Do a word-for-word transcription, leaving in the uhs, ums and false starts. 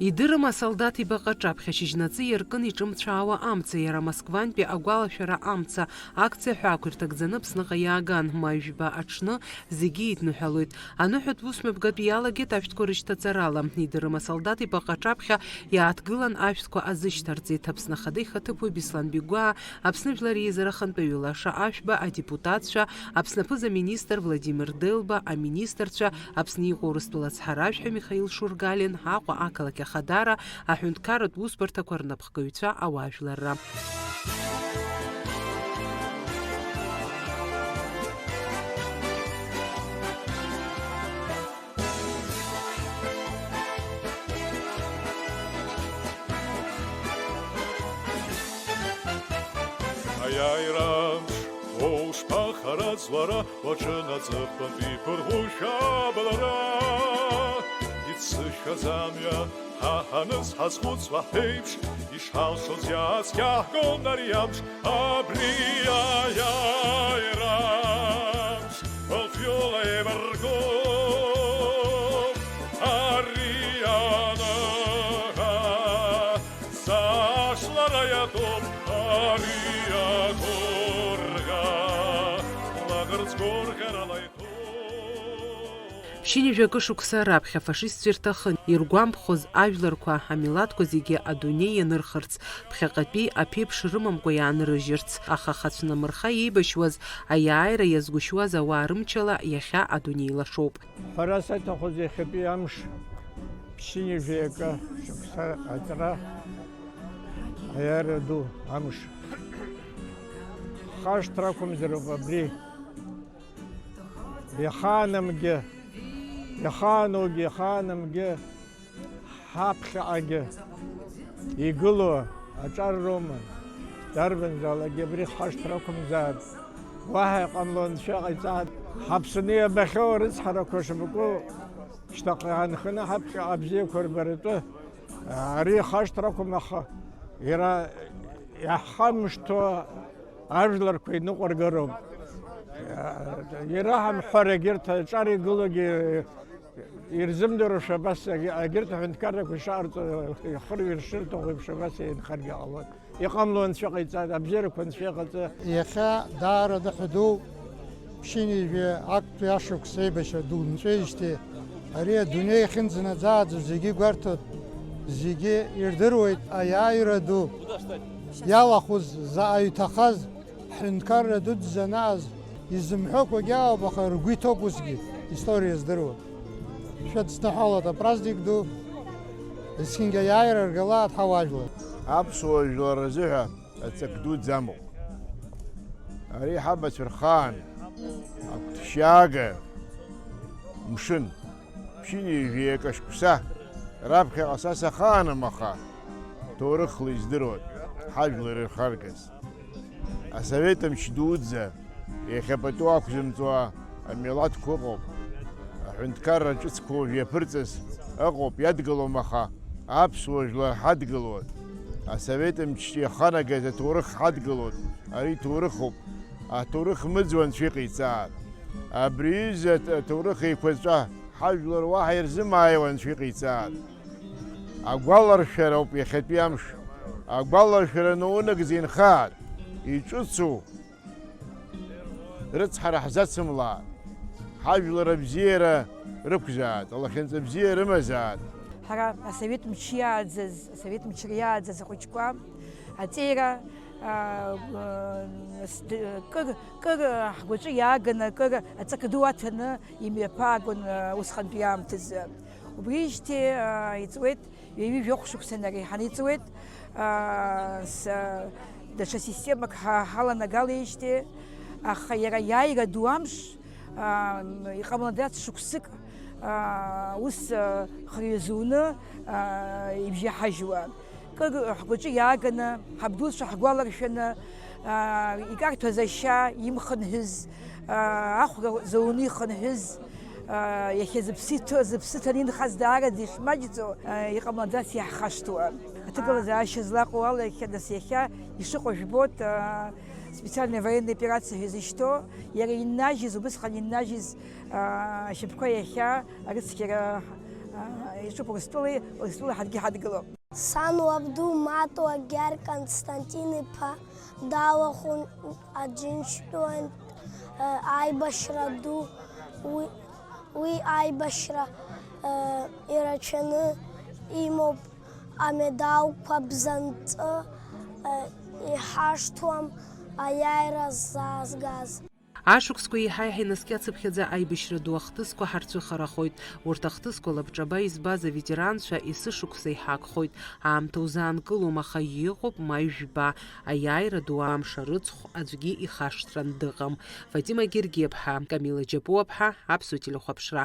Идырым асолдаҭ ибаҟа аҿаԥхьа шьыжьнаҵы иаркын иҿымцәаауа амца, иара Москвантәи агәалашәара амца акциа ҳәа ақәирҭагӡаны Аԥсныҟа иааган, ма жәба аҽны зегьы еидныҳәалоит. Аныҳәатә усмҩаԥгатә иалагеит ашәҭқәа рышьҭаҵарала. Идырым асолдаҭ ибаҟа аҿаԥхьа иааҭгылан ашәҭқәа азышьҭарҵеит. Аԥсны Ахада ихаҭыԥуаҩ Беслан Бигәаа, Аԥсны Жәлар Реизара Ахантәаҩы Лаша Ашәба, адепутатцәа, Аԥсны аԥыза-министр Владимир Делба, аминистрцәа, Аԥсны иҟоу Урыстәыла ацҳаражәҳәаҩ Михаил Шургалиан, Аҟәа ақалақь Ахадара, аҳәынҭқарратә усбарҭақәа рнапхгаҩцәа, ауаажәларра. Аиааира амш, ушԥахараӡ уара, уаҿын аҵыхәтәантә иԥырӷәӷәоушәа абалара. Иццышәхьаз амҩа ҳа ҳаныз ҳазхәыцуа ҳәеиԥш, ишҳалшоз иааскьаҳгон ари амш, абри аиааира амш. Афҩыла еибаргоуп ари аныҳәа, сашлара иатәуп ари агәырӷьа, лаӷырӡ гәырӷьарала иҭәуп. Ԥшьынҩажәа акы шықәса раԥхьа афашистцәа ирҭахын, иргәамԥхоз ажәларқәа, амилаҭқәа зегьы адунеи ианырхырц, ԥхьаҟатәи аԥеиԥш рымамкәа иаанрыжьырц, аха хацәнамырха еибашьуаз, аиааира иазгәышьуаз ауаа рымчала иахьа адунеи лашоуп. Ҳәарас аҭахуз иахьатәи амш ԥшьынҩажәи акы шықәса аҵра, аиааира ду амш. Хашҭра ақәымзароуп абри. Иахаанамгьы, иахааноугьы, иахаанамгьы, ҳаԥхьаҟагьы игылоу аҿар роума, дарбанзаалакгьы абри хашҭра ақәымзааит, уаҳа иҟамло анцәа иҟаиҵааит. Ҳаԥсны иабахьоу арыцҳарақәа шабаку шьҭахьҟа иаанханы ҳаԥхьаҟа абзиақәа рбаратәы, ари хашҭра ақәым, аха иара иаҳхамышҭуа ажәларқәа иныҟәыргароуп. Ираҳамҳәар, егьырҭ аҿар игылогьы ирзымдыруашәа, абас егьырҭ аҳәынҭқаррақәа ишаҟарҵо, ихырҩар шырҭаху еиԥш, абас инхаргьы ҟалоит. Иҟамло анцәа ҟаиҵааит, абзиарақәа анцәа иҟаҵа. Иахьа даара ныҳәа дууп. Ԥшьынҩажәи актәи ашықәс еибашьра ду нҵәеижьҭеи ари адунеи ахьынӡанаӡааӡо зегьы гәарҭоит, зегьы ирдыруеит аиааира ду иалахәыз заҟаҩ иҭахаз, ҳҳәынҭқарра дуӡӡа анааз, изымҳәақәагьы аауп, аха ргәы иҭоуп усгьы, историа здыруа. Шәыдсныҳәалоит апраздник ду, есқьынгьы аиааира ргалааит ҳауаажәлар. Аԥсуа жәлар рзыҳәа аҵак дуӡӡа амоуп. Ари ҳабацәа рхаан агәҭшьаага мшын, ԥшьынҩажәи акы шықәса раԥхьаҟа са сахаанам, аха ҭоурыхла издыруан ҳажәлар ирхаргаз. Асовет мч дуӡӡа, иахьа пату ақәзымҵуа амилаҭқәа ыҟоуп. Аҳәынҭқарра ҿыцқәа уажә иаԥырҵаз ыҟоуп, иадгылом, аха аԥсуа жәлар ҳадгылоит. Асовет мч иаханагаз аҭоурых ҳадгылоит. Ари ҭоурыхуп. Аҭоурых мыӡуа анцәа иҟаиҵааит. Абри ҩыза аҭ-, аҭоурых еиқәаҵәа ҳажәлар уаҳа ирзымааиуа анцәа иҟаиҵааит. Агәаларшәароуп иахьатәи амш. Агәаларшәара наунагӡа инхааит. Иҿыцу рыцҳара ҳзацымлааит. Ҳажәлар абзиара рықәзааит, алахьынҵа бзиа рымазааит. Ҳара асовет мчы иааӡаз, асовет мчра иааӡаз ахәыҷқәа аҵеира, аа, с-, д-, кыр, кыр ҳгәаҿы иааганы, кыр аҵак ду аҭаны имҩаԥаагон, аа, усҟантәи аамҭазы. Убрижьҭеи, аа, иҵуеит, ҩажәи жәохә шықәса инареиҳаны иҵуеит, аа, с-, даҽа системак ҳа-, ҳаланагалеижьҭеи, аха иара аиааира ду амш, аа, иҟамлаӡац шықәсык, аа, ус, аа, хырҩа зуны, аа, ибжьаҳажьуа. Кыр ҳгәаҿы иааганы, ҳабдуцәа ҳгәаларшәаны, аа, икарҭәаз ашьа имхынҳәыз, аа, ахәра зауны ихынҳәыз, аа, иахьа зыԥсы иҭо-, зыԥсы ҭаны инхаз даараӡа ишмаҷӡоу, аа, иҟамлаӡац иаҳхашҭуа. Аҭагылазаашьа злаҟоу ала иахьа, нас иахьа ишыҟоу жәбоит, аа, специальная военная операция ҳәа изышьҭоу, иара иннажьыз, убысҟан иннажьыз, аа, ашьапқәа иахьа арыцқьара, Иҿуп Урыстәылеи, Урыстәыла ҳаргьы ҳадгылоуп. Сан лабду Матуа Гьар Константин-иԥа далахәын Аџьынџьтәылантә аибашьра ду. Уи, уи аибашьра ирацәаны имоуп, амедалқәа бзанҵы иҳашҭуам аиааира заазгаз. Ашықәсқәа еиҳа-еиҳа инаскьацыԥхьаӡа аибашьра ду ахҭысқәа ҳарцәыхарахоит. Урҭ ахҭысқәа лабҿаба избаз аветеранцәа есышықәса иҳагхоит. Аамҭа узаанкылом, аха иҟоуп маи жәба. Аиааира ду амш арыцхә аӡәгьы ихашҭран дыҟам. Фатима Гергиаԥҳа, Камила Џьапуаԥҳа, Аԥсуа телехәаԥшра.